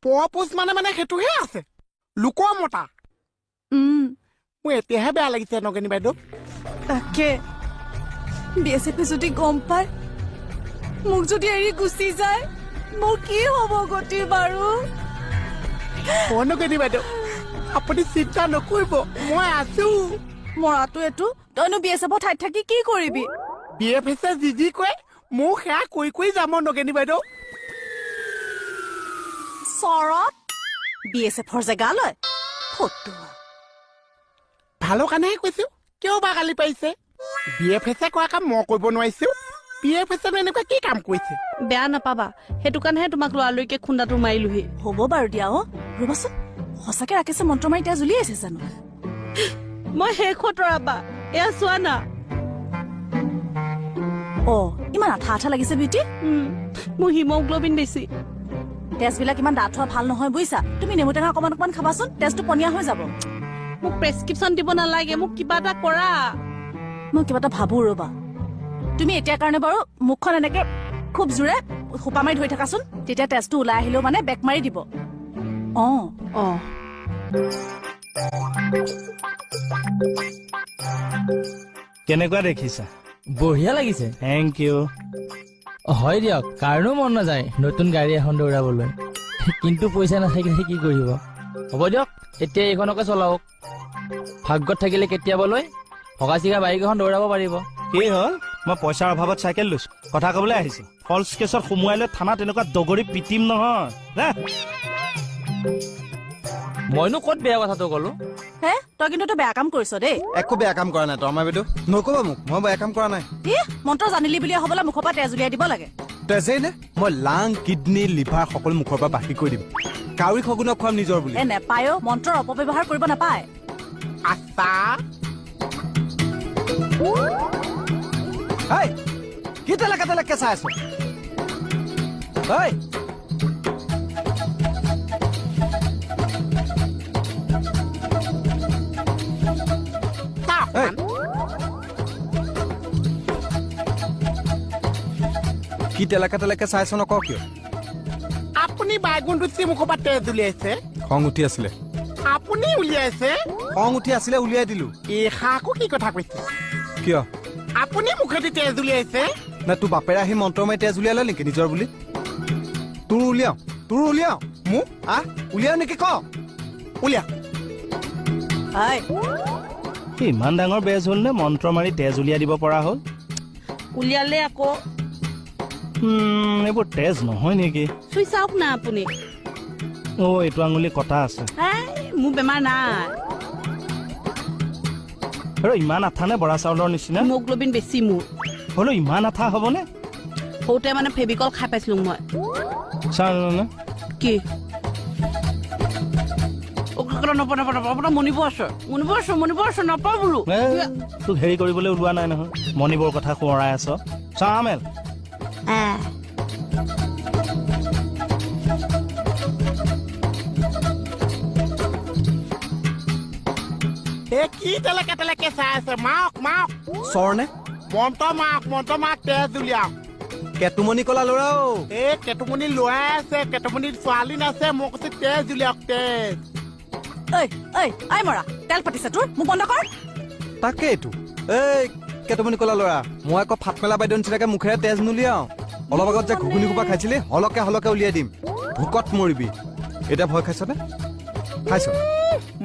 পৰপোচ মানে মানে সেইটোহে আছে লোকৰ মতা। মোৰ এতিয়াহে বেয়া লাগিছে নগেনী বাইদেউ। তাকে বি এছ এফে যদি গম পায়, মোক যদি এৰি গুচি যায়, মোৰ কি হ'ব গতি বাৰু? অ নগেনী বাইদেউ, আপুনি চিন্তা নকৰিব, মই আছো। মৰাটো এইটো, তইনো বি এছ এফৰ ঠাইত থাকি কি কৰিবি? বি এফ এছে যি যি কয় মোৰ সেয়া কৰি কৰি যাম নগেনী বাইদেউ। চৰত বি এছ এফৰ জেগালৈ ফটোৱা। ভালৰ কাৰণেহে কৈছো, কিয় বা গালি পাৰিছে? বি এফ এছে কৰা কাম মই কৰিব নোৱাৰিছো, বি এফ এছে এনেকুৱা কি কাম কৰিছে? বেয়া নাপাবা, সেইটো কাৰণেহে তোমাক লৰালৰিকে খুন্দাটো মাৰিলোহি। হ'ব বাৰু দিয়া। অ ৰ'বাচোন, সঁচাকে ৰাকেশে মন্ত্ৰ মাৰি তেজ উলিয়াইছে জানো? মই শেষ তৰাবা, এয়া চোৱা না। অ ইমান আঠা আঠা লাগিছে বিউটি। মোৰ হিমোগ্ল'বিন বেছি। তেজবিলাক ইমান ডাঠ হোৱা ভাল নহয় বুজিছা। তুমি নেমু টেঙা অকমান অকমান খাবাচোন, তেজটো পনীয়া হৈ যাব। মোক প্ৰেছক্ৰিপশ্যন দিব নালাগে, মোক কিবা এটা কৰা। মই কিবা এটা ভাবো ৰ'বা। তুমি এতিয়া কাৰণে বাৰু মুখখন এনেকে খুব জোৰে সোপা মাৰি ধৰি থাকাচোন, তেতিয়া তেজটো ওলাই আহিলেও মানে বেক মাৰি দিব। অ অ কেনেকুৱা দেখিছা? বঢ়িয়া লাগিছে। Thank U. হয় দিয়ক, কাৰণো মন নাযায় নতুন গাড়ী এখন দৌৰাবলৈ, কিন্তু পইচা নাথাকিলে কি কৰিব? হ'ব দিয়ক, এতিয়া এইখনকে চলাওক। ভাগ্যত থাকিলে কেতিয়াবালৈ ভগা চিগা বাইক এখন দৌৰাব পাৰিব। কি হ'ল, মই পইচাৰ অভাৱত চাইকেল লৈছো, কথা কবলৈ আহিছো। ফল্ছ কেছত সোমোৱাই লৈ থানাত এনেকুৱা দগৰি পিটিম নহয়। মইনো ক'ত বেয়া কথাটো ক'লো? হে তই কিন্তু বেয়া কাম কৰিছ দেই। একো বেয়া কাম কৰা নাই তৰ্মা বাইদেউ, নকবা মোক, মই বেয়া কাম কৰা নাই। ই মন্ত্ৰ জানিলি বুলি হ'বলা মুখৰ পৰা তেজ উলিয়াই দিব লাগে। তেজেই নে, মই লাং, কিডনী, লিভাৰ সকলো মুখৰ পৰা বাকী কৰি দিম। কাউৰী শগুনক খুৱাম নিজৰ বুলি। এ নেপায়, মন্ত্ৰৰ অপব্যৱহাৰ কৰিব নাপায়। আচ্ছা কি তেলেকে তেলেকে চাই আছ? কি তেলেকে তেলেকে চাইছ নক কিয়? আপুনি বাইগুণটো মুখৰ পৰা তেজ উলিয়াইছে। খং উঠি আছিলে। আপুনি উলিয়াইছে? খং উঠি আছিলে, উলিয়াই দিলো। এই আকৌ কি কথা কৈছে? কিয় আপুনি মুখেদি তেজ উলিয়াইছে? না তোৰ বাপেৰে আহি মন্ত্ৰ মাৰি তেজ উলিয়ালে নেকি নিজৰ বুলি? তোৰ উলিয়াও, তোৰ উলিয়াও, মোক আহ উলিয়াও নেকি ক? উলিয়া। ইমান ডাঙৰ বেজ হ'ল নে মন্ত্ৰ মাৰি তেজ উলিয়াই দিব পৰা হ'ল? উলিয়ালে আকৌ। এইবোৰ তেজ নহয় নেকি? চুই চাওক না আপুনি। অ এইটো আঙুলি কটা আছে। মোৰ বেমাৰ নাই। আৰু ইমান আঠা নে বৰা চাউলৰ নিচিনা? হিমোগ্ল'বিন বেছি মোৰ। হ'লেও ইমান আঠা হ'বনে? সৰুতে মানে ফেভিকল খাই পাইছিলো মই। কি মণিব আছে, মণিব আছে, মণিব আছে, নাপাওঁ বোলো। তোক হেৰি কৰিবলৈ ওলোৱা নাই নহয়, মণিবৰ কথা সোঁৱৰাই আছ। চা মেল। কি তেলেকে তেলেকে চাই আছে? মাক মাক চৰ নে? মন্ত্ৰ মাক, মন্ত্ৰ মাক, তেজ উলিয়াওক। কেতুমণি কলা ল'ৰাও। এই কেতুমণি ল'ৰাই আছে, কেতুমণি ছোৱালী নাছে। মই কৈছো তেজ উলিয়াওক, তেজ। ঐ ঐ ঐ মৰা, তেল পাতিছে তোৰ, মোক বন্ধ কৰ। তাকেইতো। এই কেতুমণি কলা ল'ৰা, মই আকৌ ফাটমেলা বাইদেউ নিচিনাকে মুখেৰে তেজ নুলিয়াও। অলপ আগত যে ঘুগুনি সোপা খাইছিলি, হলকে হলকে উলিয়াই দিম, ভোকত মৰিবি। এতিয়া ভয় খাইছনে? খাইছ?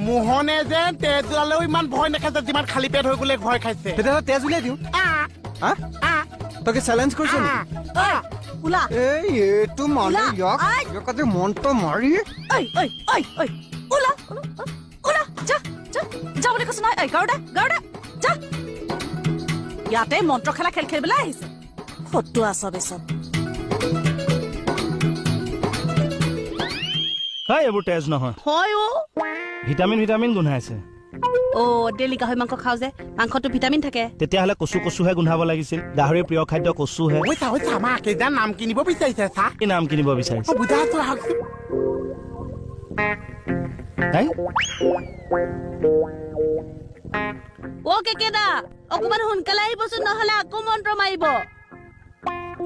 মোহনে যেন তেজ ওলালেও ইমান ভয় নাখাইছে যিমান খালী পেট হৈ গ'লে ভয় খাইছে। তেতিয়াহ'লে তেজ উলিয়াই দিওঁ। তই কি চেলেঞ্জ কৰিছ নেকি? এই এইটো মানে ইয়াক ইয়াক মন্ত্ৰ মাৰি। ঐ ঐ ঐ ঐ ওলা ওলা, যা যা যা বুলি কৈছো নহয়। ঐ গাৰুদা, গাৰুদা যা। ইয়াতে মন্ত্ৰ খেলা খেল খেলিবলৈ আহিছে। ফটোৱা চব চব। এইবোৰ তেজ নহয়। হয় অ। ভিটামিন ভিটামিন গোন্ধাইছে। অ ডেইলি গাহৰি মাংস খাওঁ যে, মাংসটো ভিটামিন থাকে। তেতিয়াহ'লে কচু কচুহে গোন্ধাব লাগিছিল। গাহৰিৰ প্ৰিয় খাদ্য কচুহে। নাম কিনিব বিচাৰিছে। কি নাম কিনিব বিচাৰিছে? অ কেকেদা, অকণমান সোনকালে আহিবচোন, নহ'লে আকৌ মন্ত্ৰ মাৰিব।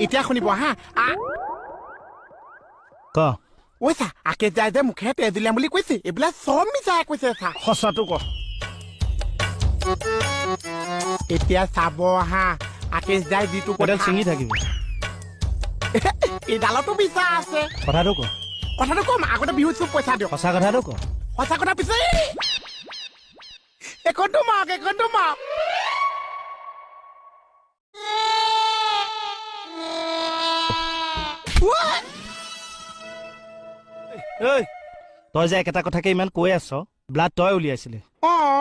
এতিয়া শুনিব হা। ক। ঐ চা, আকেশ দাই যে মুখেৰে তেজ উলিয়াম বুলি কৈছে, এইবিলাক চব মিছাই কৈছে চা। সঁচাটো ক। এতিয়া চাব হা, আকেশ দাই যিটো এডাল কথা ছিঙি থাকিব। এইডালতো মিছা আছে। কথাটো ক। কথাটো কম, আগতে বিহুত চুপ পইচা দিয়ক। সঁচা কথাটো ক। সঁচা কথা পিছে একোটো মাক, একোটো মাক। ঐ, তই যে একেটা কথাকে ইমান কৈ আছ, ব্লাড তই উলিয়াইছিলি। অ।